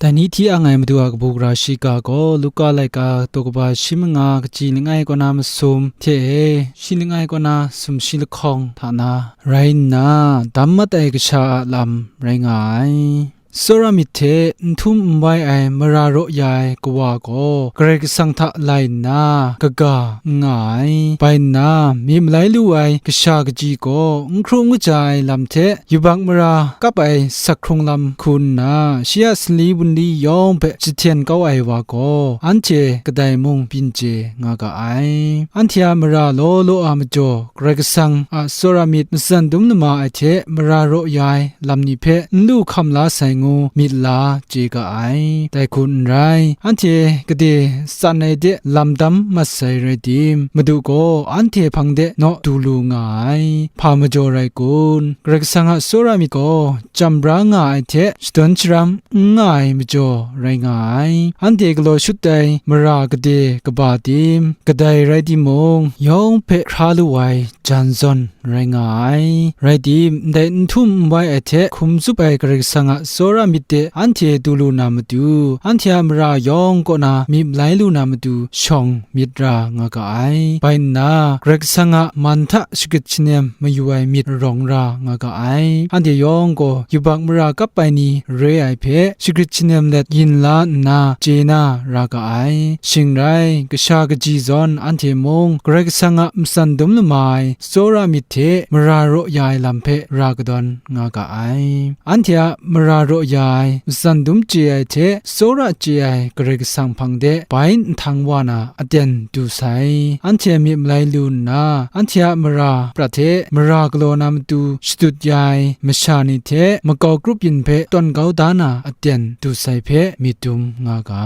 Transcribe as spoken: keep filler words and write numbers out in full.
Dai ni hti ang ai Madu a kabu gara shiga gaw Luka laika daw kaba shi manga kaji langai kaw na masum hte e, shi langai kaw na sumshi lahkawng hta na rai nna, dam mat ai kasha a lam rai nga ai. Tsawra myit hte n htum n wai ai mara raw ya ai kawa gaw Karai Kasang hta lai nna kaga n nga ai. Bai nna, myit malai lu ai kasha kaji gaw n hkru n kaja ai lam hte yubak mara kap ai sak hkrung lam hku nna, shi a sali wunli yawng hpe jahten kau ai wa gaw, anhte kadai mung byin chye nga ga ai. Anhte a mara law law a majaw, Karai Kasang a tsawra myit matsan dum lama ai hte mara raw ya ai lam ni hpe n lu hkam la sai ngu myit la chye ga ai. Dai hku n rai, anhte gade tsan ai de lam dam mat sai rai tim, Madu gaw anhte hpang de naw du lu nga ai. Hpa majaw rai kun? Karai Kasang a tsawra myit gaw jam bra nga ai hte shadawn sharam n nga ai majaw rai nga ai. Anhte galaw shut ai mara gade kaba tim, kadai rai timung, yawng hpe hkra lu ai jan zawn rai nga ai. Rai tim, ndai n htum n wai ai hte hkum tsup ai Karai Kasang a tsawra myit de anhte du lu na matu, anhte a mara yawng kaw na myit malai lu na matu shawng myit ra nga ga ai. Bai nna, Karai Kasang a man hta shagrit shanem mayu ai myit rawng ra nga ga ai. Anhte yawng gaw yubak mara kap ai ni re ai hpe shagrit shanem let yin la nna chye na ra ga ai. Shing rai, kasha kaji zawn anhte mung Karai Kasang a matsan dum lama ai tsawra myit hte mara raw ya ai lam hpe ra kadawn nga ga ai. Anhte a mara raw ya ai, matsan dum chye ai hte tsawra chye ai Karai Kasang hpang de bai nhtang wa na aten du sai. Anhte myit malai lu nna, anhte a mara prat hte mara galaw na matu shadut ya ai masha ni hte makau grup yin hpe tawn kau da na aten du sai hpe myit dum nga ga.